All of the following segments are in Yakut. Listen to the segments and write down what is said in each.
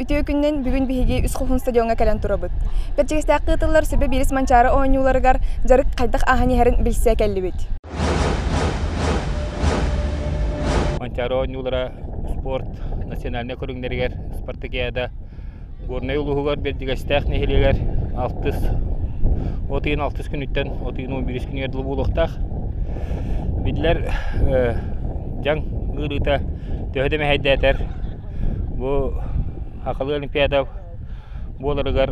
Үтүө күнүнэн бүгүн биһиги Үс Хоһуун стадиоҥҥа кэлэн турабыт. Бэрдьигэстээх ыытыллар сүбэ биирис Манчаары оонньууларыгар дьарык хайдах ааһан иһэрин билсэ кэллибит. Манчаары оонньуулара спорт национальнай көрүҥнэригэр спартакиада Горнай улууһугар Бэрдьигэстээх нэһилиэгэр алтыс от ыйын алтыс күнүттэн от ыйын 11 күнүгэр дылы буолуохтаах. Биллэр дьаҥ ыарыыта төһө да мэһэйдээтэр бу Хахалы Олимпиада буоларыгар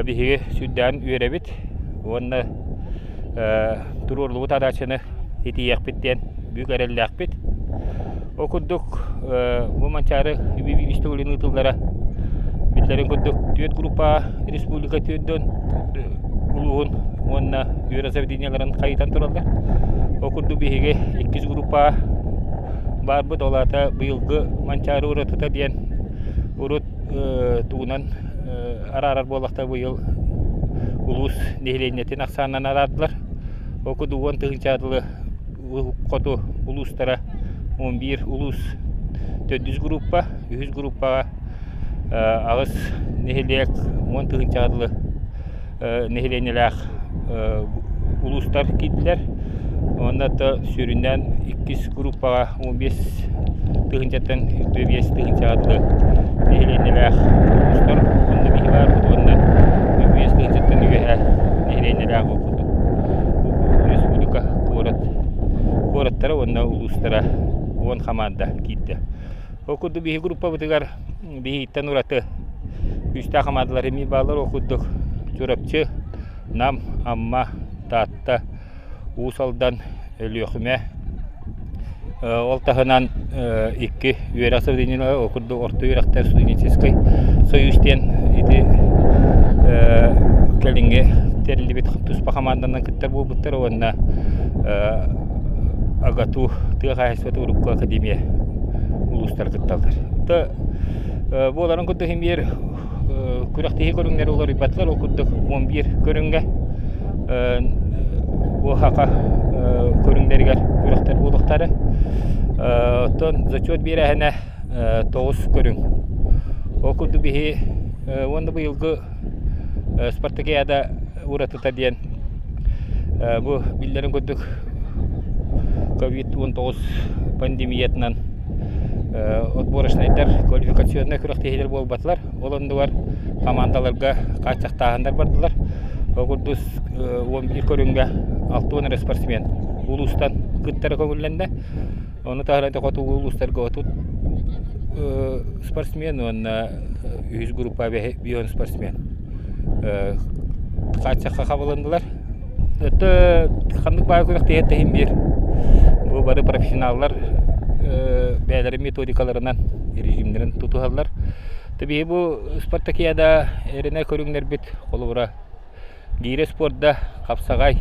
биһиги сүрдээн үөрэбит уонна туруоруллубут адаачыны итийиэхпит диэн бүк эрэллээхпит. Ол курдук бу Манчаары үбү төгүлүн ыытыллара биллэрин курдук түөрт группа республика түөрдүн улууһун уонна үөрэх заведениеларын хайытан тураллар. Ол курдук биһиги иккис группа баарбыт, ол аата быйылгы Манчаары уратыта диэн урут тугунан араарар буоллахта быйыл улуус нэһилиэнньэтин ахсаанынан араардылар. Ол курдук 10 тыһыынча дылы хоту улуустара 11 улуус төрдүс группа, үһүс группаҕа аҕыс нэһилиэк 10 тыһыынчаҕа дылы нэһилиэнньэлээх улуустар киирдилэр. Уонна то сүрүннээн иккис группаҕа 15 тыһыынчаттан 5 тыһыынчаҕа дылы нэһилиэнньэлээх улуустар уонна биһи баарбыт уонна 5 тыһыынчаттан үөһэ нэһилиэнньэлээх ол курдук республика куорат куораттара уонна улуустара 10 хамаанда киирдэ. Ол курдук биһи группабытыгар биһиттэн ураты күүстээх хамаандалар эмиэ бааллар. Ол курдук Чурапчы, Нам, Амма, Таатта, Уус Алдан, Өлүөхүмэ. Ол таһынан икки үөрэх заведениелара, ол курдук орто үөрэхтэр студенческий союз диэн ити кэлиҥҥи тэриллибит туспа хамаанданан кыттар буолбуттар уонна АГАТУ тыа хаһаайыстыбатын урукку академия улуустар кытталлар. Буоларын курдук иһин биир күрэхтэһии көрүҥнэри уларыйбатылар, ол курдук 11 көрүҥҥэ бу хака көрүҥнэригэр күрэхтэр буолуохтара. Оттон зачет биэрээһинэ тоҕус көрүҥ. Ол курдук биһи уонна быйылгы спартакиада уратыта диэн бу биллэрин курдук ковид-19 пандемиятынан отборочнайдар квалификационнай күрэхтэһиилэр буолбатылар. Ол оннугар хамаандаларга хааччахтааһыннар бардылар. Ол курдук 11 көрүҥҥэ 60 эрэ спортсмен улуустан кыттара көҥүллэннэ. Ону таһынан хотугу улуустарга 30 спортсмен уонна үһүс группа бион спортсмен хааччахха хабылыннылар. Это ханнык баай күрэхтэһиэ тэһин биир. Бу бары профессионаллар бэйэлэрин методикаларынан режимнэрин тутуһаллар. Биһи бу спартакиада эрэнэ көрүҥнэрбит холобура Гиирэ спорда, хапсаҕай,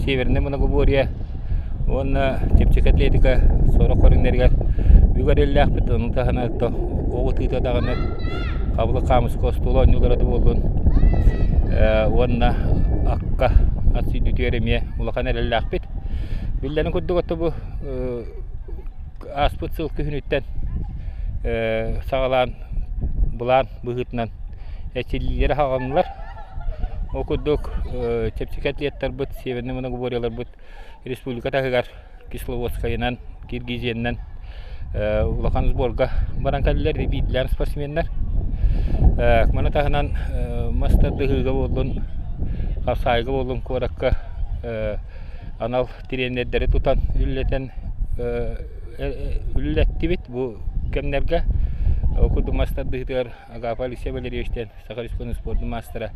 севернай многоборье уонна чэпчэки атлетика сорох көрүҥнэригэр бүк эрэллээхпит, ону таһынан оҕо тыыта даҕаны хабылык хаамыска остуол оонньуулара да буоллун уонна акка ат сүүрдүүтүгэр эмиэ улахан эрэллээхпит. Биллэрин курдук ото бу ааспыт сыл күһүнүттэн саҕалаан былаан быһыытынан эрчиллиилэри хаҕаллылар. Ол курдук чэпчэки атлеттарбыт, севернай многоборьеларбыт республика таһыгар Кисловодскайынан, Киргизиянан улахан сборга баран кэллилэр, биирдилээн спортсменнар. Маны таһынан мас тардыһыыга буоллун, хапсаайга буоллун куоракка анал тириэньэрдэри тутан үлэлэтэн үлэлэттибит бу кэмнэргэ. Ол курдук мас тардыһыытыгар Агафа Алексей Валерьевич диэн Саха Республикатын спордун маастара,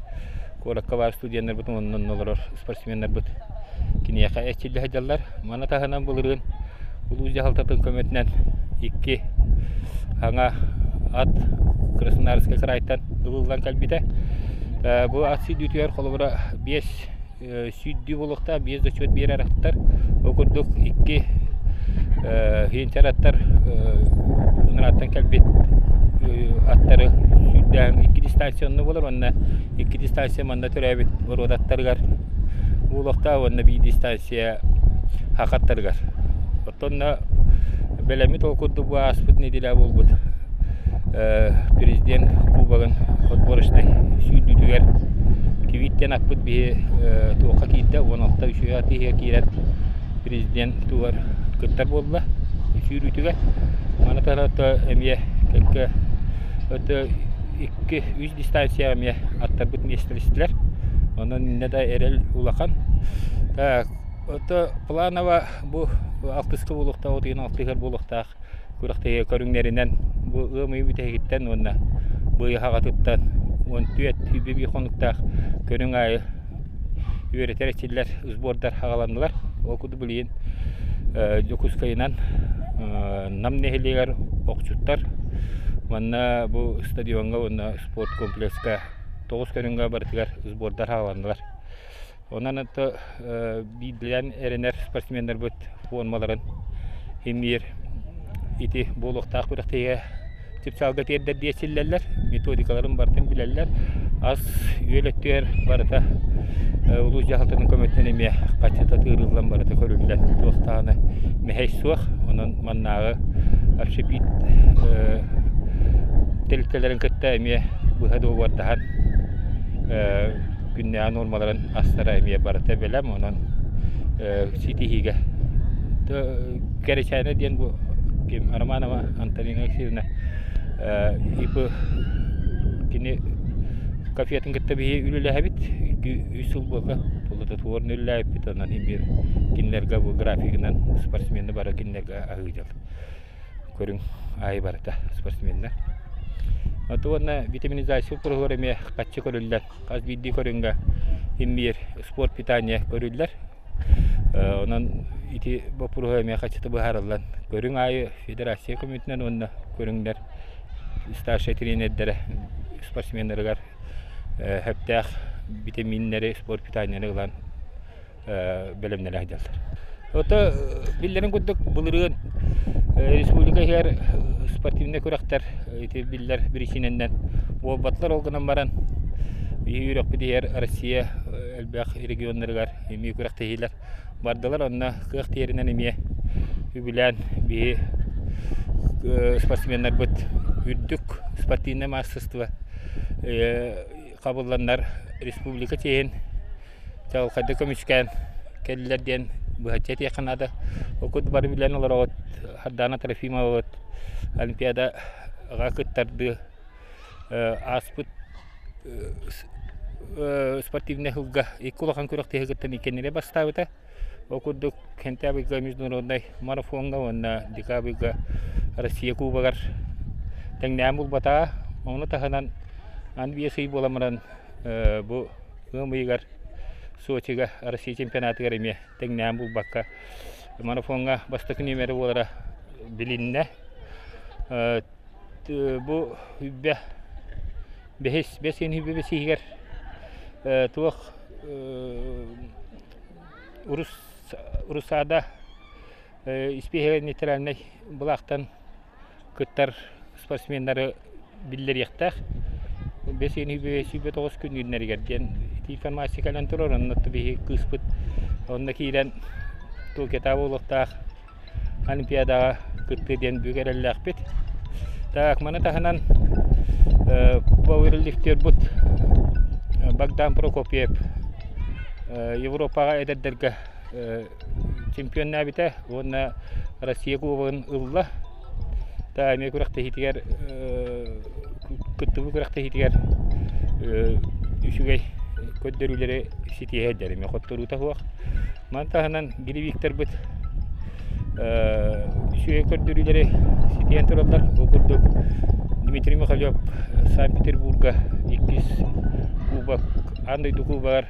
куоракка баар студеннарбыт уонна олорор спортсменнарбыт киниэхэ эрчиллэ сылдьаллар. Маны таһынан былырыын улуус дьаһалтатын көмөтүнэн икки саҥа ат Красноярскай кыраайтан ылыллан кэлбитэ. Бу ат сүүрдүүтүгэр холобура биэс сүүрдүү буолуохтаах, биэс зачет биэрэр аттар. Ол курдук икки хиинчэр аттар ынарааттан кэлбит аттары сүүрдээһин икки дистанция онно буолар уонна икки дистанция манна төрөөбүт боруода аттарыгар буолуохтаах уонна биир дистанция саха аттарыгар. Оттон бэлэммит ол курдук бу ааспыт нэдиэлэ буолбут. Президент Кубогын отборочнай сүүрдүүтүгэр кибииттэн аппыт биһи туохха киирдэ 16 үчүгэй атыыһыгар киирэн президент тугар кыттар буолла сүүрүүтүгэр. Маны таһынан эмиэ кэккэ икки үс дистанцияҕа эмиэ аттарбыт миэстэлэстилэр. Онон иннэ да эрэл улахан. Так, ото планово бу алтыска буолуохтаах, отуйан алтыһар буолуохтаах күрэхтэһии көрүҥнэринэн бу ыам ыйы бүтэһигиттэн уонна быйаһаҕатыттан 14 1 хонуктаах көрүҥ аайы үөрэтэр эчиллэр сбордар аҕаланнылар. Ол курдук билигин Дьокуускайынан Нам нэһилиэгэр охчуттар манна бу стадиоҥҥа уонна спорт комплекска тоҕус көрүҥҥэ барытыгар сбордар аҕаланнылар. Онон это биирдилээн эрэнэр спортсменнарбыт формаларын имиир ити буолуохтаах күрэхтэһиигэ чыпчаалга тиэрдэр диэчиллэллэр, методикаларын барытын билэллэр. Ас үөл өттүгэр барыта улуус дьаһалтатын көмөтүнэн эмиэ хаччыта тыырыллан барыта көрүллэн туох даҕаны мэһэй суох. Онон маннааҕы общепит тэрилтэлэрин кытта эмиэ быһа дуогабардаһан күннээҕи нуормаларын астара эмиэ барыта бэлэм. Онон ситиһиигэ кэрэчээнэ диэн бу ким Романова Антонина Алексеевна ИП кини кафетын кытта биһи үлэлэһэбит үс сыл буолла плодотворно үлэлээбиппит онон имир кинилэргэ бу графигынан спортсмены бары кинилэргэ аһыы көрүҥ аайы барыта спортсменнар. Ото уонна витаминизация боппуруоһугар эмиэ хаччы көрүллэр. Хас биирдии көрүҥҥэ иммиир спорт питание көрүллэр. Онон ити боппуруоһу эмиэ хаччыта быһаарыллан көрүҥ аайы федерация көмөтүнэн уонна көрүҥнэр старшай тренердэрэ спортсменнарыгар сөптөөх витаминнэри, спорт питаниены ылан бэлэмнэнэ сылдьаллар. Ото биллэрин курдук былырыын республика иһигэр спортивнай күрэхтэр ити биллэр биричиинэнэн буолбатылар. Ол гынан баран биһиги үөрэхпит иһигэр Россия элбэх регионнарыгар эмиэ күрэхтэһиилэр бардылар. Онно кыах тиэринэн эмиэ үбүлээн биһи спортсменнарбыт үрдүк спортивнай маастарыстыба хабылланнар республика чиэһин чаҕылхайдык көмүскээн кэллилэр диэн быһаччы этиэххэ наада. Ол курдук бары билэн олороҕут Сардаана Трофимовабыт Олимпиадаҕа кыттардыы ааспыт спортивнай сылга икки улахан күрэхтэһии кыттан иккиэннэрэ бастаабыта. Ол курдук сентябрьга международнай марафоҥҥа уонна декабрьга Россия Кубогар тэҥнээн булбатаҕа. Ону таһынан аны биэс ый буолан баран бу ыам ыйыгар Сочига Россия чемпионатыгар эмиэ тэҥнээн булбакка марафоҥҥа бастакы нүөмэрэ буолара билиннэ. Бу үбэ бэһис бэс үбэ бэсиһигэр туох Русада испииһэгэр нейтральнай былаахтан кыттар спортсменнары биллэриэхтээх. Бэс ыйын 29 күн үүннэригэр диэн ити информация кэлэн турар. Онно биһиги кыыспыт онно киирэн Токиотааҕы буолуохтаах Олимпиадаҕа кыттыа диэн бүк эрэллээхпит. Так, маны таһынан пауэрлифтербут Богдан Прокопьев Европаҕа эдэрдэргэ чемпионнаабыта уонна Россия Кубогын ылла. Та эмиэ күрэхтэһиитигэр кыттыбыт күрэхтэһиитигэр үчүгэй көрдөрүүлэри ситиһэрдэр эмиэ хотторуута суох. Маны таһынан гиревиктэрбит үчүгэй көрдөрүүлэри ситиһэн тураллар. Ол курдук Дмитрий Михалев Санкт-Петербурга иккис кубок аан дойду кубогар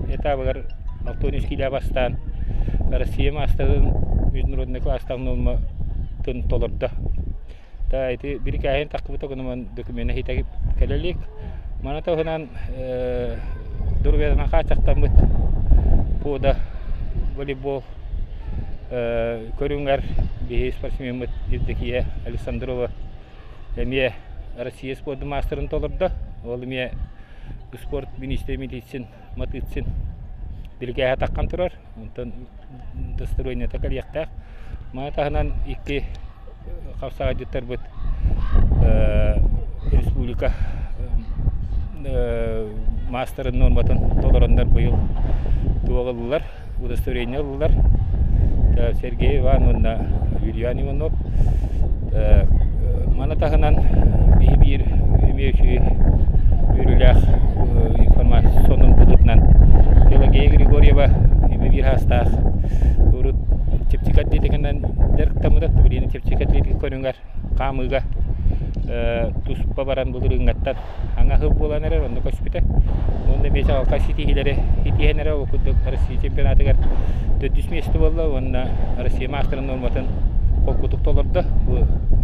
этабыгар 63 киилэ бастаан Россия маастарын международный класстаах нуорматын толордо. Та ити бирикээһин тахсыбыта гынан докумена хитэ кэлэ илик. Маны таһынан доруобуйатынан хааччахтаммыт пода волейбол көрүҥэр биһи спортсмеммыт Евдокия Александрова эмиэ Россия спордун маастарын толордо. Ол эмиэ спорт министрэ Митицин Матыцин бирикээһэ таххан турар. Онтон дастабырыанньата кэлиэхтээх. Маны таһынан икки хапсаҕайдьыттарбыт Республика маастарын нуорматын толороннор быйыл туох ыллылар, удостоверение ыллылар. Сергей Иван уонна Юлиан Иванов. Маны таһынан биһи биир эмиэ үчүгэй үөрүүлээх информация сонун быһыытынан Пелагея Григорьева эмиэ биир саастаах урут чэпчэки атлетиканан дьарыктаммыта, билигин чэпчэки атлетика көрүҥэр хаамыыга туспа баран былырыыҥҥаттан аҥа сыл буолан эрэр, онно көспүтэ. Уонна эмиэ чаҕылхай ситиһиилэри ситиһэн эрэр, ол курдук Россия чемпионатыгар төрдүс миэстэ буолла уонна Россия маастарын нуорматын холкутук толордо.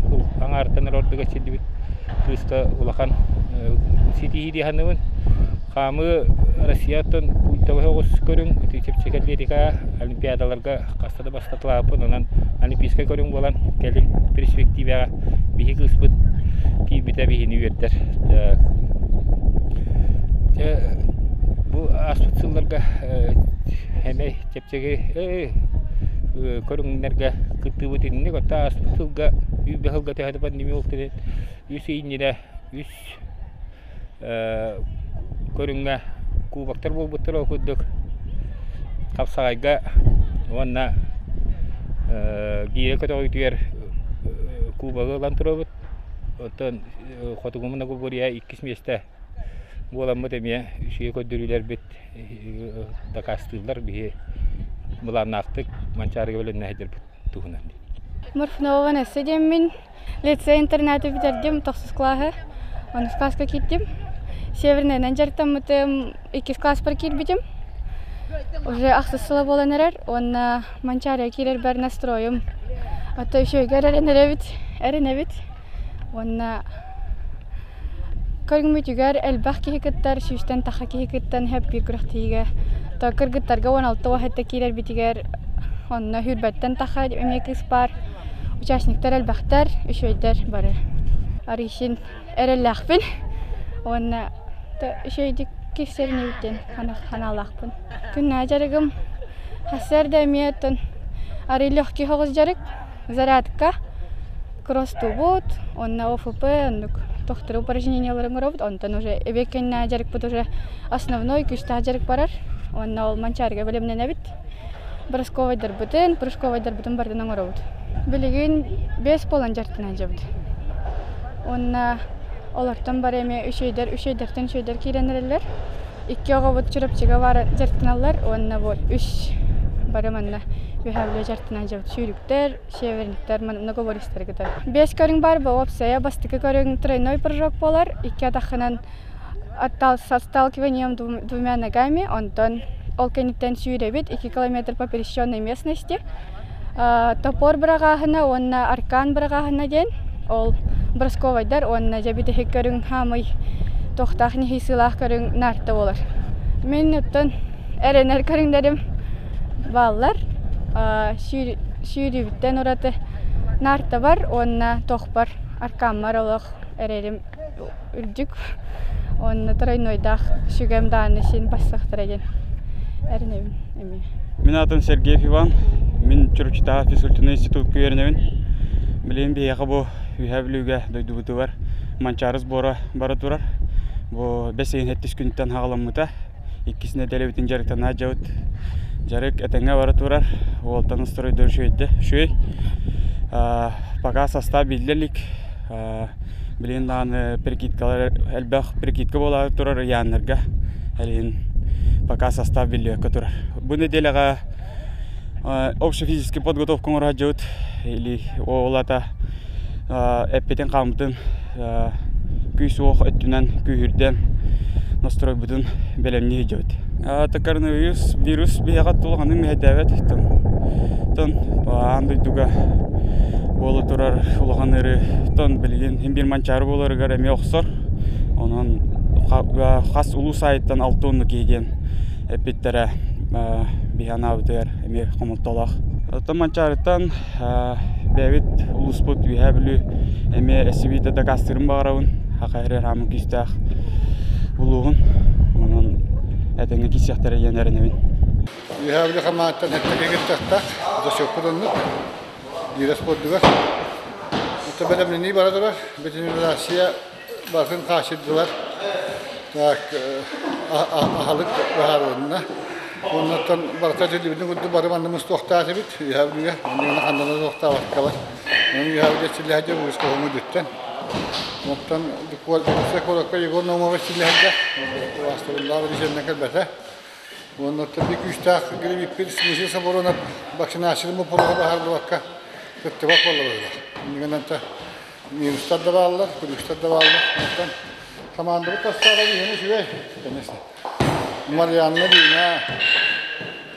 Бу аҥаарыттан эрэ ордуга сирдибит кыыска улахан ситиһии дии саныыбын. Хаамыы Россияттан культовай оҕус көрүҥ, ити чэпчэки атлетика олимпиадаларга хаста да бастатылаабыппын, онон олимпийскай көрүҥ буолан кэлин перспективаҕа биһи кыыспыт киирбитэ биһини үөрдэр. Дьэ, бу ааспыт сылларга эмэй чэпчэки көрүҥнэргэ кыттыыбыт инник, оттон ааспыт сылга үүрбэ сылга төһө да пандемия буолтун үс иннинэ үс көрүҥҥэ кубоктар буолбуттар ол курдук хапсаҕайга уонна гиирэ көтөҕүүтүгэр кубогы ылан турабыт. Оттон Хотугу Многоборье иккис миэстэ буоламмыт эмиэ үчүгэй көрдөрүүлэрбит дакаастыыллар биһи былааннаахтык Манчаарыга бэлэмнэһэ сылдьарбыт туһунан. Морфунова Ванесса диэммин Лицей-интернаты бүтэрдим, тохсус кылааһы. Онус кылааска киирдим. Севернайынан дьарыктаммытым, иккис класспар киирбитим. Уже ахсыс сыла буолан эрэр уонна Манчаарыга киирэрбэр настройум ото үчүгэйгэ эрэнэбит, эрэнэбит. Уонна көрүҥмүтүгэр элбэх киһи кыттар, сүүстэн тахса киһи кыттан сөп биир күрэхтэһиигэ. То кыргыттарга 16 уоһатта киирэрбитигэр онно сүүрбэттэн тахса эмиэ кыыс баар. Участниктар элбэхтэр, үчүгэйдэр бары. Арыйсин эрэллээхпин уонна үчүгэйдик киирсэринэбиттэн санаалаахпын. Күннээҕи дьарыгым сарсыарда эмиэ оттон арыый легкий соҕус дьарык, зарядка, кросс-тубут уонна ОФП оннук тохтору упражнениялары оҥоробут. Онтон уже эбиэт кэннэ дьарыкпыт уже основной күүстээх дьарык барар. Уонна ол Манчаарыга бэлэмнэнэбит. Бросковайдарбытын, прыжковайдарбытын барытын оҥоробут. Билигин биэс буолан дьарыктанан дьабыт. Уонна олортон бары эмиэ үчүгэйдэр, үчүгэйдэртэн үчүгэйдэр киирэн эрэллэр. Икки оҕобут Чурапчыга баар дьарыктаналлар уонна бу үс бары манна Үөһээ Бүлүү дьарыктанан дьабыт. Сүүрүктэр, северниктэр, многобористары кытары. Биэс көрүҥ баар, бу уопсайа бастакы көрүҥ тройной прыжок буолар. Икки атаххынан со сталкиванием двумя ногами, онтон ол кэнниттэн сүүрэбит 2 километр по пересеченной местности. Топор быраҕааһына уонна аркан быраҕааһына диэн ол бросковайдар уонна дьэ бүтэһик көрүҥ хаамый туохтаах нэһиисыылаах көрүҥ наарта буолар. Мин оттон эрэнэр көрүҥнэрим бааллар. Сүүрүүбүттэн ураты наартабар уонна тохпор аркаммар олох эрэрим үрдүк уонна тройнойдаах сүгэм даҕаны син бассахтара диэн эрэнэбин эмиэ. Мин аатым Сергеев Иван. Мин Чурапчытааҕы физкультурнай институтка үөрэнэбин. Билигин биһиэхэ бу Үөһээ Бүлүүгэ дойдубутугар Манчаары сбора бара турар. Бу бэс ыйын сэттис күнүттэн саҕаламмыта. Иккис нэдиэлэбитин дьарыктана сылдьабыт. Дьарык этэҥҥэ бара турар. Уолтан устарыйдар үчүгэйдэ. Үчүгэй. Пока состав биллэ илик. Билигин даҕаны прикидкалар элбэх прикидка буолаары турар ыйааннарга. Элиһин пока состав биллибэккэ турар. Бу нэдиэлэҕэ общефизический подготовка оҥоро сылдьабыт. Или ол аата эппитин-хааммытын күүс-уох өттүнэн күүһүрдэн настройбутун бэлэмнии сылдьабыт. Коронавирус вирус биһиэхэ улаханнык мэһэйдээбэт. Тон аан дойдуга буола турар улахан ыарыытан билигин син биир манчаары буоларыгар эмиэ охсор. Онон хас улуус аайыттан алта уоннук киһи диэн эппиттэрэ биһи анаабытыгар эмиэ хомолтолоох. Оттон Манчаарыттан бэйэбит улууспут Үөһээ Бүлүү эмиэ эсибиитэ дакаастыырын баҕарабын. Саха сиригэр хаамыы күүстээх улууһун. Онон этэҥҥэ киирсиэхтэрэ диэн эрэнэбин. Үөһээ Бүлүү хамаандаттан эттэ кииртэхтэх, засекпут оннук. Биирэ спордугар. Оттон бэлэмнэнии бара турар. Бүтүн Россия барытын хааччыйдылар. Так, аһылык быһаарылынна. Оннуттан барыта этиллибитин курдук бары манна мустуохтаах этибит. Үөһээ Бүлүүгэ. Онно ханна да туохтаабаккалар. Онон Үөһээ Бүлүү силлэһэ дьэ улуус хоһуҥу дүттэн. Оттон Дьокуускай куоракка Егор Наумович силлэһэргэ убаастабыллаах режимнэн кэлбэтэ. Уонна оттон биир күүстээх грибиппит Смысл Соборонов вакцинацияны боппуруоһу быһаарыллыбакка кыттыбат буолла быһыылаах. Иннигинэн минустар да бааллар, плюстар да бааллар. Оттон хамаандабыт састааба биһиэнэ үчүгэй, конечно. Марианна Лина,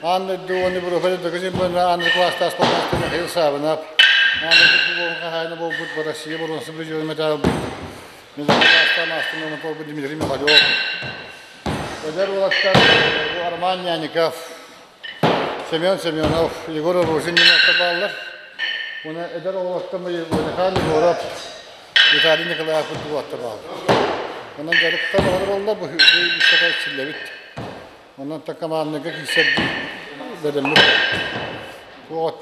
аан дойду уонна Европа дойду чемпиона аан класстаах спортсмен Михаил Савинов, аан дойду кубогун хаһаайына буолбут Россия боруонса призерын медаль Мелодиялаахтаан астынан буолбут Дмитрий Михалев, эдэр уолаттар Роман Няников, Семен Семенов, Егор Рожин диэн бааллар. Уонна эдэр уолаттар Михаил Егоров, Виталий Николаев курдук уолаттар бааллар. Онон дьарыктар баҕар буолла, бу устата силлэбит. Онон командныга киирсэрдии бэлэммит. Туох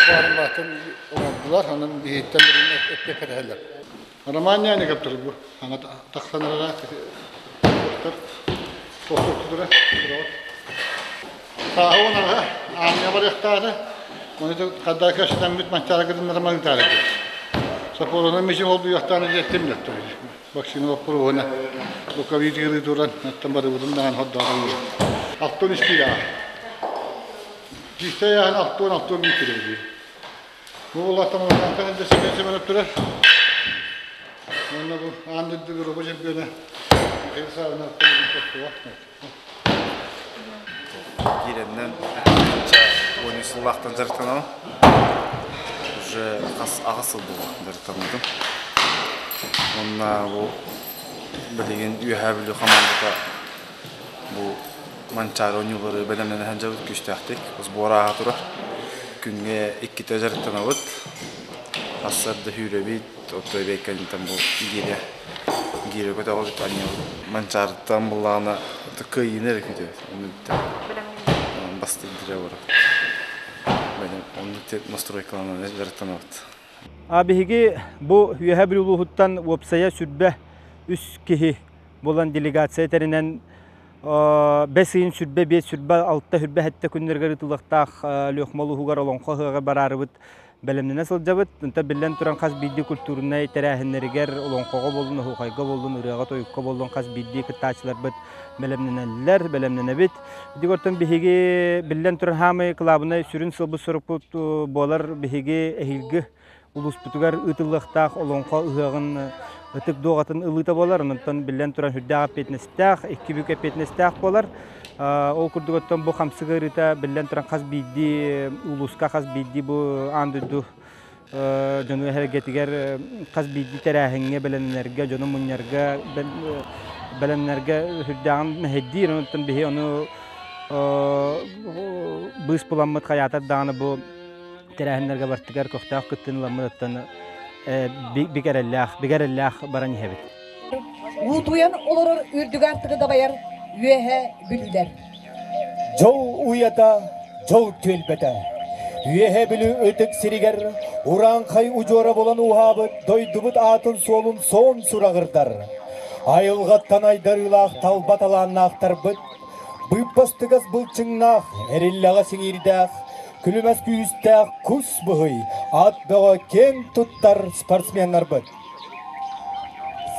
баарын баатын оҥордулар, онон биһиттэн билигин эппиэт кэтэһэллэр. Роман Няников бу саҥа тахсан эрэрэ тохтуктура Сааһы унаҕа ааҥҥа барыахтаата ону хадда көстөммүт манчаара кытыннара маҥытаары Сопорона мишин холбуйуохтааны диэттим дьоттор вакцина боппуруоһуна бу ковид ыарыы туран оттон барыбытын даҕан хордоотон алтон үс киилэҕэ киистэ ыйааһын алтон алтон биир килэ Бу улахан улахан да Семен Семенов турар. Уонна бу аан дойду Европа чемпиона Михаил Савинов туох Киирэннэн он үс сыллаахтан дьарыктанабын. Уже хас аҕыс сыл буолла дьарыктаммытым. Уонна бу билигин Үөһээ Бүлүү хамаандата бу Манчаары оонньуулары бэлэмнэнэ сылдьабыт күүстээхтик. Сбор ааһа турар. Күҥҥэ иккитэ дьарыктанабыт. Сарсыарда сүүрэбит, оттон эбиэккэнтэн бу гиирэ гиирэ көтөҕөбүт, анньабыт. Манчаарыттан буллаҕына кыайыыны эрэ күүтэбит. Оннук бастыырдыра олорор. Оннук настройкаланан дьарыктанабыт. Биһиги бу Үөһээ Бүлүү улууһуттан уопсайа сүрбэ үс киһи буолан делегация тэринэн Бэс ыйын 25, 26, 27 күннэригэр ыытыллыахтаах Лүөхмэ улууһугар Олоҥхо ыһыаҕар бараарыбыт бэлэмнэнэ сылдьабыт. Онтон биллэн туран хас биирдии культурнай тэрээһиннэригэр олоҥхоҕо буоллун, оһуохайга буоллун, ырыаҕа-тойукка буоллун хас биирдии кыттааччыларбыт бэлэмнэнэллэр, бэлэмнэнэбит. Ити оттон биһиги биллэн туран хаамай кылаабынай сүрүн сылбыт-сорукпут буолар биһиги эһиилги улууспутугар ыытыллыахтаах Олоҥхо ыһыаҕын ытык дуоҕатын ылыыта буолар. Онтон биллэн туран сүрдээх эппиэтинэстээх, икки бүк эппиэтинэстээх буолар. Ол курдук оттон бу хамсык ыарыыта биллэн туран хас биирдии улууска, хас биирдии бу аан дойду дьону эһэргэтигэр хас биирдии тэрээһиҥҥэ бэлэмнэнэргэ, дьону мунньарга бэлэмнэнэргэ сүрдээҕин мэһэйдиир. Онтон биһи ону быыс буламмыт хайаатар даҕаны бу тэрээһиннэргэ бартыгар көхтөөх кыттыыны ыламмыт бигэрэллээх, бигэрэллээх баран иһэбит. Уутуйан олорор үрдүк аартыгы дабайар үөһэ бүлүүлэр. Дьол уйата, дьол түөлбэтэ. Үөһэ Бүлүү ытык сиригэр урааҥхай удьуора булан ууһаабыт дойдубут аатын-суолун суон сураҕырдар. Айылҕаттан айдарыылаах талба талааннаахтарбыт, быыппастыгас былчыҥнаах, эриллэҕэ сиҥиирдээх, Күлүмэс күүстээх кус быһый, ат бөҕө киэҥ туттар спортсменнарбыт.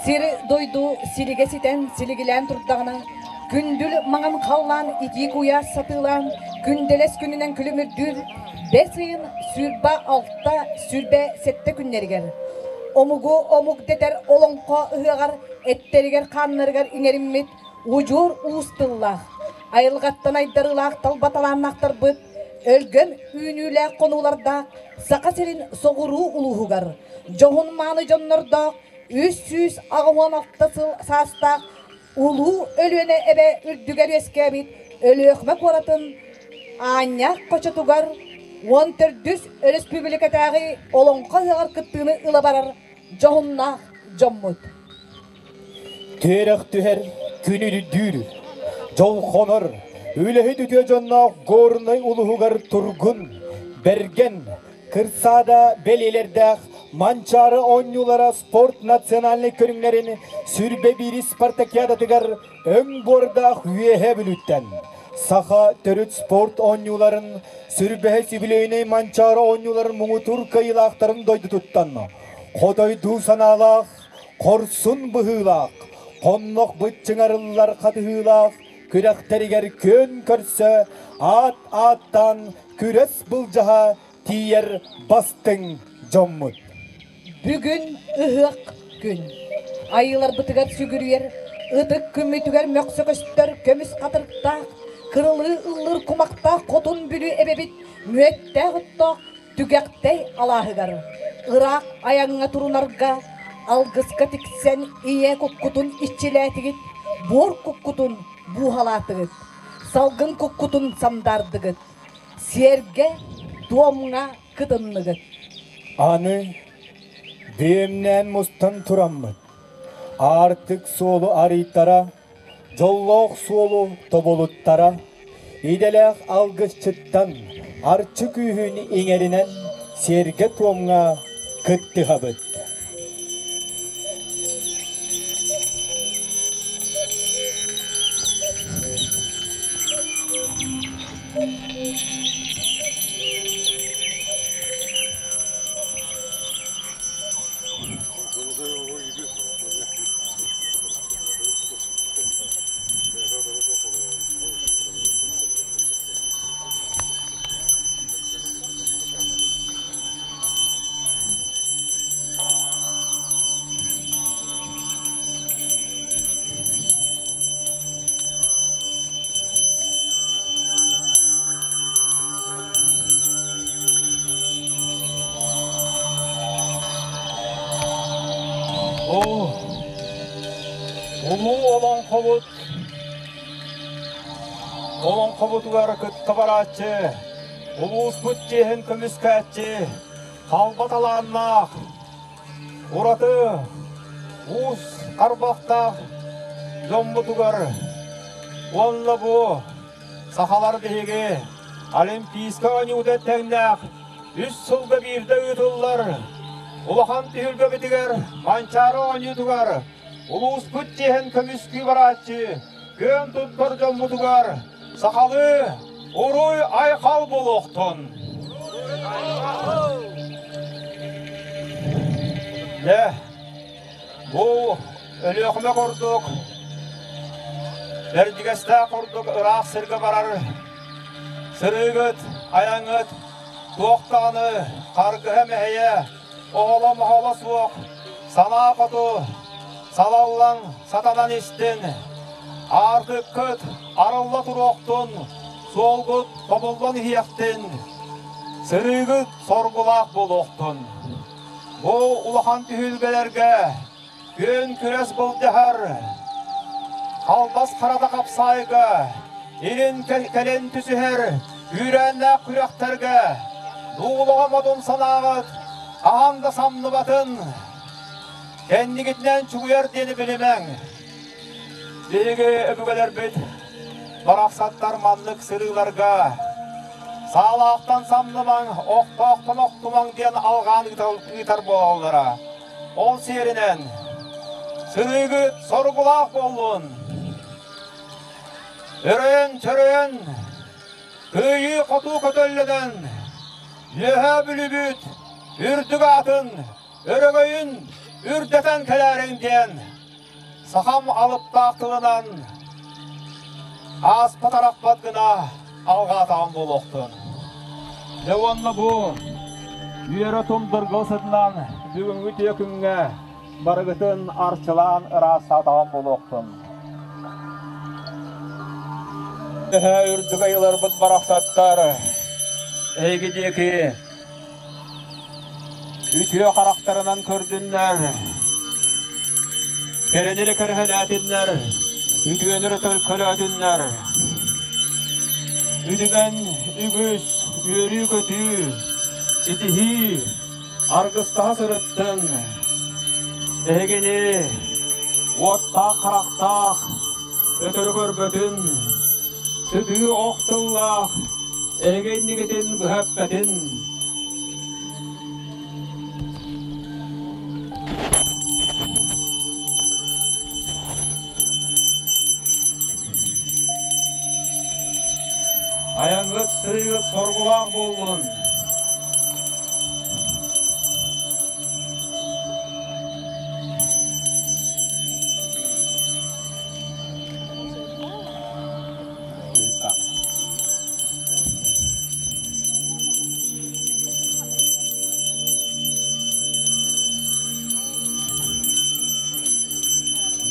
Сир дойду силигэ ситэн силигилээн турдаҕына, күндүл маҥан халлаан итии куйаас сатыылаан, күндэлэс күнүнэн күлүмүрдүүр бэс ыйын 26 27 күннэригэр омугу омук дэтэр олоҥхо ыһыаҕар эттэригэр-хааннарыгар иҥэриммит удьуор уус тыллаах, айылҕаттан айдарыылаах талба талааннаахтарбыт Өлгөм үүнүүлээх хонуулардаах Саха сирин соҕуруу улууһугар дьоһун-мааны дьоннордоох 386 сыл саастаах Улуу Өлүөнэ эбэ үрдүгэр үөскээбит Өлүөхүмэ куоратын Аанньаах хочотугар 14-үс өрөспүүбүлүкэтээҕи Олоҥхо ыһыаҕар кыттыыны ыла барар дьоһуннаах дьоммут. Түөрэх түһэр, күн үрдүүр, дьол хонор, үлэһит үтүө дьонноох Горнай улуһугар Тургун, Бэргэн, Кырсаада бэлиэлэрдээх Манчаары оонньуулара спорт национальнай көрүҥнэрин сүрбэ биири спартакиадатыгар өҥ буордаах Үөһээ Бүлүүттэн саха төрүт спорт оонньууларын сүрбэһэ сүбүлүөйүнэй Манчаары оонньууларын муҥутуур кыайыылаахтарын дойдутуттан хотойдуу санаалаах, хорсун быһыылаах, хоннох быччыҥарыллар хатыһыылаах күрэхтэригэр күөн көрсө аат ааттаан күрэс былдьаһа тиийэр бастыҥ дьоммут. Бүгүн ыһыах күн. Айыыларбытыгар сүгүрүйэр, ытык күммүтүгэр мөхсө көстөр көмүс хатырыктаах, кырылыы ыллыыр кумахтаах Хотун Бүлүү эбэбит мүөттээх оттоох Түгэхтэй алааһыгар ыраах айаҥҥа турунарга алгыска тиксэн ийэ куккутун иччилээтигит, буор куккутун бууһалаатыгыт, салгын куккутун самдаардыгыт, сиэргэ, туомҥа кытынныгыт. Аны бүөмнээн мустан тураммыт, аартык суолу арыйтара, дьоллоох суолу тобулуттара, идэлээх алгысчыттан арчы күүһүн иҥэринэн сиэргэ-туомҥа кыттыһабыт. Оо, улуу олоҥхобут олоҥхобутугар кытта барааччы, улууспут чиэһин көмүскээччи, халба талааннаах, ураты уус харбахтаах дьоммутугар уонна бу сахалар биһиги Олимпийскай оонньуута тэҥнээх үс сылга биирдэ ыытыллар улахан түһүлгэбитигэр Манчаары оонньуутугар улууспут чиэһин көмүскүү барааччы күөн туттар дьоммутугар сахалыы уруй айхал буолуохтун! Дьэ, бу Өлүөхүмэ курдук, Бэрдьигэстээх курдук ыраах сиргэ барар сырыыгыт, айаҥҥыт туох даҕаны харгыһа-мэһэйэ, оһоло-моһоло суох, санаа хоту салаллан сатанан истин, аартыккыт арылла туруохтун, суолгут тобуллан иһиэхтин, сырыыгыт соргулаах буолуохтун. Бу улахан түһүлгэлэргэ күөн күрэс былдьаһар, халбас харата хапсаайга, илин кэлин түсүһэр күүрээннээх күрэхтэргэ дуулаҕа модун санааҕыт хаһан да самныбатын, кэннигитинэн чугуйар диэни билимэҥ. Биһиги өбүгэлэрбит барахсаттар маннык сырыыларга саалаахтан самнымаҥ, охтоохтон охтумаҥ диэн алҕаан ыытар буолаллара. Ол сиэринэн сырыыгыт соругулаах буоллун! Өрөйөн-чөрөйөн, кыайыы-хотуу көтөллөнөн, Үөһээ Бүлүүбүт үрдүк аатын, өрөгөйүн үрдэтэн кэлээриҥ диэн сахам алыптаах тылынан ааспат-арахпат гына алҕаатаҕым буолуохтун. Дьэ уонна бу үөрэ тумдургал сытынан бүгүҥҥү үтүө күҥҥэ барыгытын арчылаан ыраастаатаҕым буолуохтун. Төһө үрдүк айыларбыт барахсаттар эһиги диэки үтүө харахтарынан көрдүннэр, кэрэнирэ кэрэһэлээтиннэр, үтүөнүрэ төлкөлөөтүннэр. Үтүгэн үгүс үөрүү-көтүү, ситиһии аргыстаһа сырыттын. Эһигини уоттаах харахтаах өтөрү көрбөтүн, сытыы ох тыллаах эһиги иннигитин быһа эппэтин. сырыыгыт соргулаах буоллун!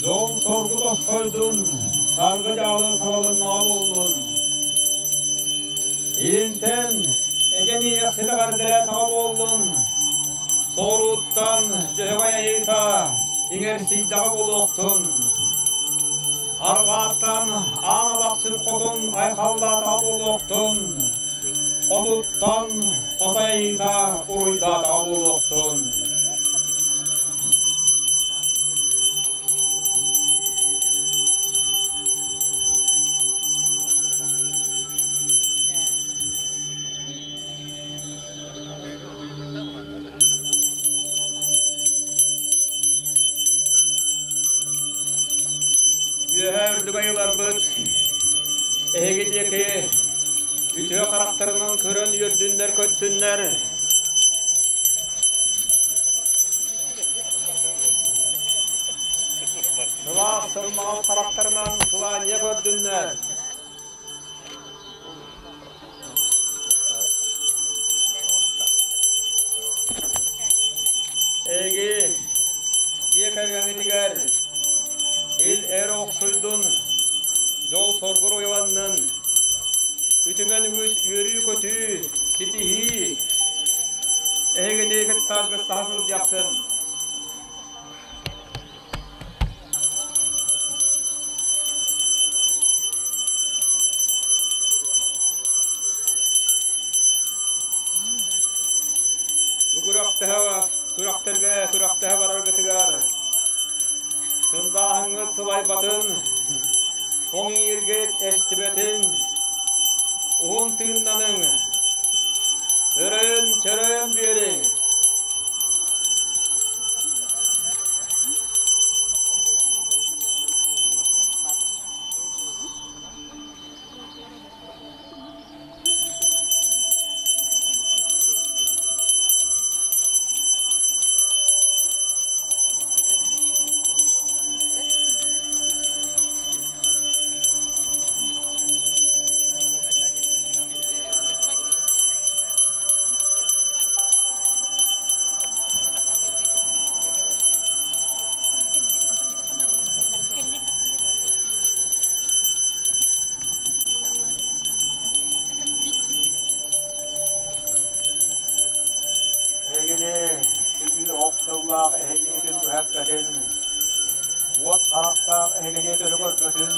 Дьол-соргу тосхойдун, саргы дьаалын салалыннаҕа буоллун. Илинтэн эдьэн иэхситэ бардэрэ таҕа буоллун. Соҕурууттан дьөһөгөй айыыта иҥэрсийдэҕэ буолуохтун. Арҕааттан аан алахсын хотун айхаллаатаҕа буолуохтун. Хотуттан хотой айыыта уруйдаатаҕа буолуохтун. Үөһээ үрдүк айыларбыт эһиги диэки үтүө харахтарынан көрөн үөрдүннэр-көттүннэр. Сылаас сылмаҕас харахтарынан сылаанньа көрдүннэр. Эһиги дьиэ кэргэҥҥитигэр ил-эр охсуйдун, дьол-соргур уйаланнын, үтүмэн үгүс үөрүү-көтүү, ситиһии эһигини кытта аргыстаһа сылдьыахтын. Бу күрэхтэһэ күрэхтэргэ күрэхтэһэ бараргытыгар сындааһыҥҥыт сылайбатын, тоҥ ииргит эстибэтин, уһун тыыннаныҥ, өрөөн чөрөөн биэриҥ. Эһигини сүгүү ох тыллаах эһигитин быһаппатын, уот харахтаах эһигини төлө көрбөтүн.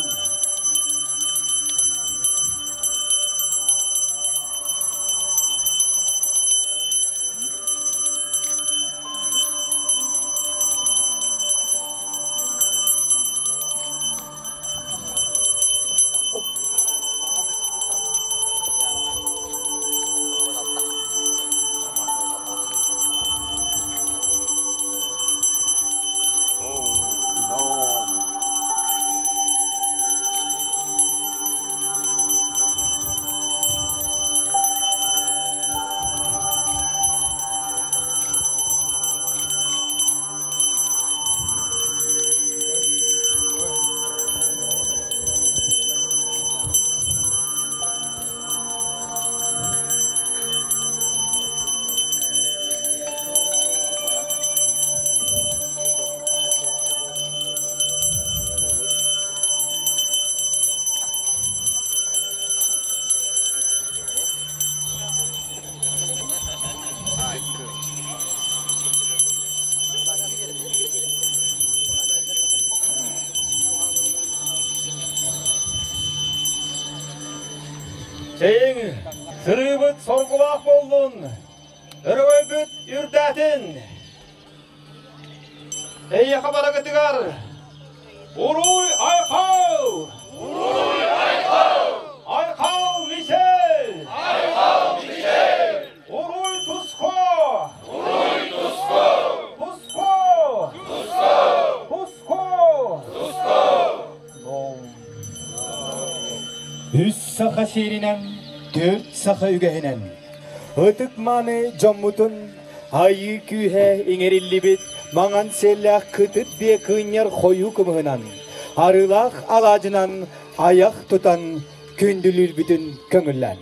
Чэйиҥ, сырыыбыт соргулаах буоллун, өрөгөйбүт үрдээтин! Эйиэхэ барыгытыгар Уруй Айхал! Уруй Айхал! Айхал Мичел! Айхал Мичел! Уруй Туско! Уруй Туско! Туско! Туско! Туско! Туско! Үс саха сиринэн Түөрт саха үгэһинэн ытык-мааны дьоммутун айыы күүһэ иҥэриллибит маҥан сиэллээх кытыт биэ кыынньар хойуу кымыһынан, арыылаах алаадьынан айах тутан күндүлүүрбүтүн көҥүллээн.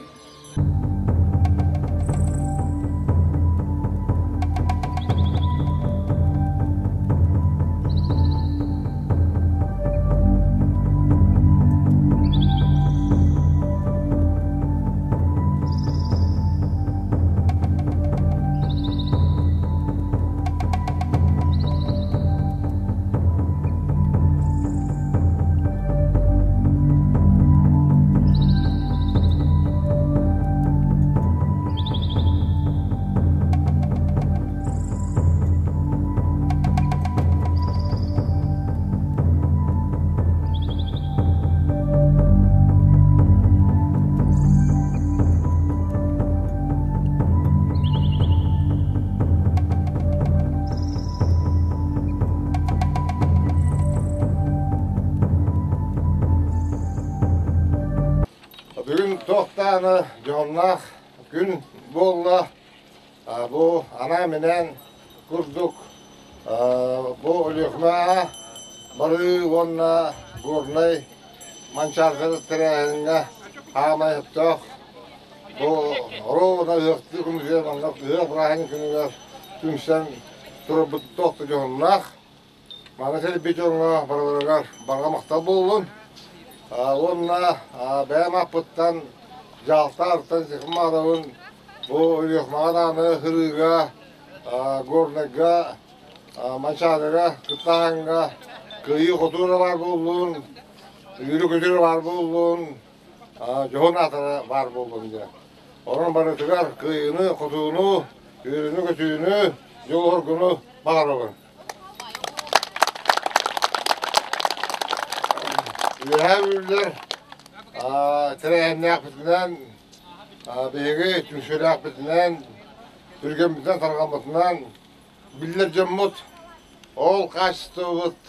Бүгүн туох даҕаны дьоһуннаах күн буолла. Бу анаан-минээн курдук бу Өлүөхүмэҕэ барыы уонна Горнай Манчаарыга тэрээһиҥҥэ хаамай сөптөөх бу ровно ыһыахтыы күнүгэр манна ыһыах бырааһынньык күнүгэр түмсэн турарбыт туох да дьоһуннаах. Маны кэлбит дьоҥҥо барыларыгар барҕа махтал буоллун. Уонна бэйэм ааппыттан дьаһалтаартан Сихмаровын бу Өлүөхүмэҕэ даҕаны сырыыга, Горнайга, Манчаарыга, Кыттааһыҥҥа кыайыы-хотуу эрэ баар буоллун, үөрүү-көтүү эрэ баар буоллун, дьоһун аатара баар буоллун диэн. Онон барытыгар кыайыыны-хотууну, үөрүүнү-көтүүнү, дьолу-соргуну баҕарабын. Үөһээ Бүлүүлэр тэрээһиннээхпитинэн, биһиги түмсүүлээхпитинэн, түргэммитинэн тарҕаммытынан биллэр дьоммут. Ол хаачыстыбабыт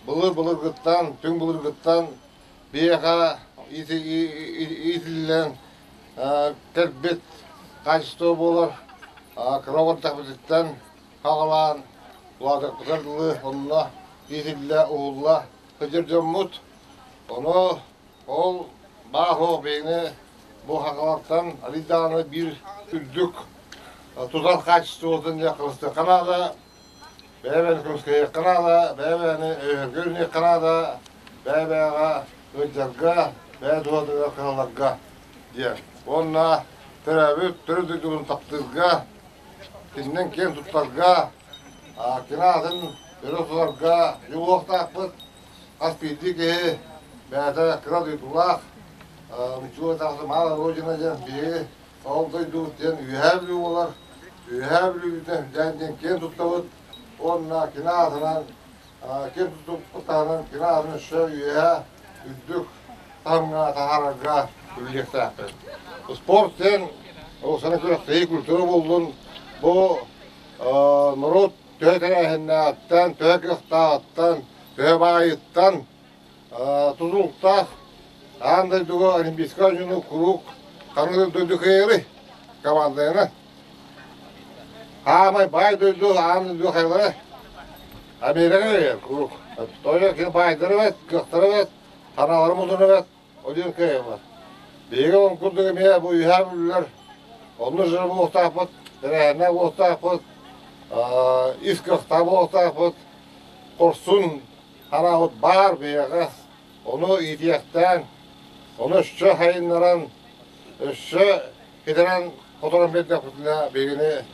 былыр-былыргыттан, түҥ былыргыттан биһиэхэ иитиллэн кэлбит хаачыстыба буолар. Кыра бардахпытыттан хаҕалаан улаатыахпытыгар дылы онно иитиллэ, уһулла сылдьар дьоммут. Ону ол баар-суох биһигини бу хаҕалартан арыый даҕаны биир үрдүк тутар хаачыстыбатын дьэ харыстыахха наада, бэйэ-бэйэни көмүскэһиэххэ наада, бэйэ-бэйэни өйөһөргө үүнүөххэ наада, бэйэ-бэйэҕэ ыалдьарга, бэйэ туһатыгар кыһалларга диэн. Уонна төрөөбүт төрүт дойдубун таптыырга, Кининэн киэн туттарга, кини аатын өрө тутарга дьулуһуохтаахпыт. Хас биирдии киһи бэйэтэ кыра дойдулаах, нуччалыы тахса Малая Родина диэн биһиги ол дойдубут диэн Үөһээ Бүлүү буолар. Үөһээ Бүлүүбүтүнэн сүрдээн диэн киэн туттабыт уонна кини аатынан киэн туттубуппут таһынан кини аатын өссө үөһээ үрдүк таһымҥа таһаарарга үлэлиэхтээхпит. Спорт диэн ол сана күрэхтэһии культура буоллун, бу норуот төһө тэрээһиннээҕиттэн, төһө кыахтааҕыттан, төһө баайыттан тутулуктаах аан дойдуга олимпийскай оонньууну куруук ханнык дойду кыайарый команданы. Аамай баай дойду аан дойду хайалара Америка кыайар куруук. Тоҕо кини баайдара эбэт, кыахтара эбэт, Харааларым утун эбэт, одьуун кыайаллар. Биһиги ол курдук эмиэ бу үһээ бүлүүлэр онно жыр буолуохтаахпыт, тэрээһиннээх буолуохтаахпыт, ис кыахтаах буолуохтаахпыт, хорсун хараабыт баар биһиэхэ, ону иитиэхтээн, ону өссө сайыннаран, өссө кэтэрэн хоторон биэрдэхпитинэ биһигини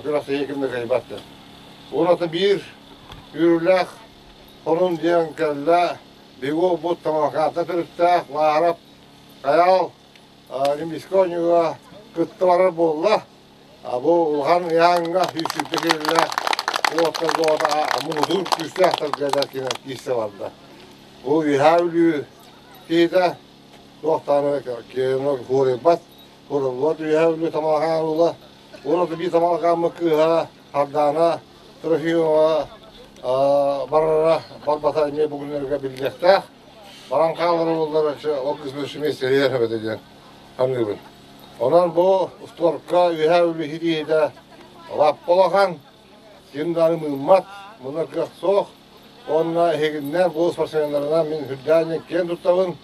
күрэхтэһии ким да кыайбат диэн. Уонна биир үөрүүлээх сонун диэн кэллэ Биһиги уолбут Тамалакаантан төрүттээх Лаарап Хайаал Олимпийскай оонньууга кытта барар буолла. Бу улахан ыйааһыҥҥа 120 киилэлээх уолаттарга муҥутуур күүстээхтэргэ да киирсэ барда. Бу Үөһээ Бүлүү киһитэ туох даҕаны хуоруйбат, хуоруллубат Үөһээ Бүлүү Тамалакаан уола. Уонна биир Тамалакааммыт кыыһа Хардаана Трофимова барара барбата эмиэ бу күннэргэ биллиэхтээх. Баран хаалара буоллар ол кыыс миэстэлиэр эбэтэ диэн саныыбын. Онон бу спорка үөһээ үлүһүйүүтэ лаппа улахан, ким даҕаны мыыммат, мунар кыах суох. Уонна эһигиннээн бу спортсменнарынан мин сүрдээх киэн туттабын.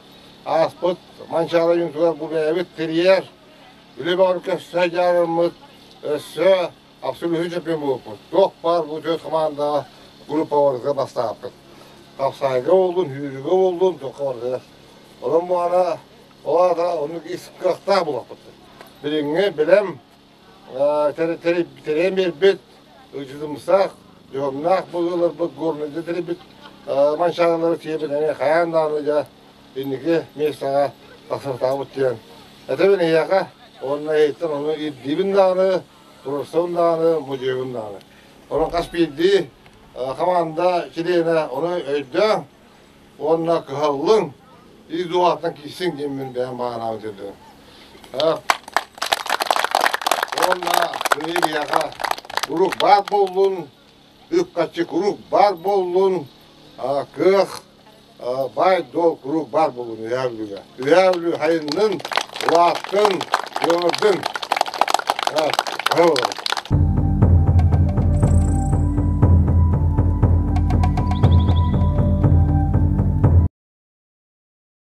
Ааспыт Манчаары юнтугар бу бэйэбит тэрийэр, үлэ бөҕөнү көрсө дьаарыммыт, өссө абсолютный чемпион буолбуппут. Туох баар бу түөрт хамаандаҕа группаларга бастаабыппыт. Хапсаайга буоллун, сүүрүүгэ буоллун, туохха барытыгар. Онон буолана ол аата оннук ис кыахтаах буолуохпут. Билиҥҥи бэлэм тэрийэн биэрбит ыдьытымсах, дьоһуннаах буолууларбыт Горнайда тэрийбит манчаарылары тиийэбит эмиэ хайаан даҕаны дьэ инники миэстэҕэ тахсартаабыт диэн этэбин эһиэхэ уонна эһиттэн ону ирдиибин даҕаны, туруорсабын даҕаны, модьуйабын даҕаны. Онон хас биирдии хамаанда чилиэнэ ону өйдөөн уонна кыһаллыҥ, ис дууһаттан киирсиҥ диэммин бэйэм баҕанаабын тиэрдэбин. Уонна кыайыы биһиэхэ куруук баар буоллун, үп-харчы куруук баар буоллун, кыах, баай-дуол куруук баар буоллун Үөһээ Бүлүүгэ. Үөһээ Бүлүү хайыннын, улааттын, кыаҕырдын.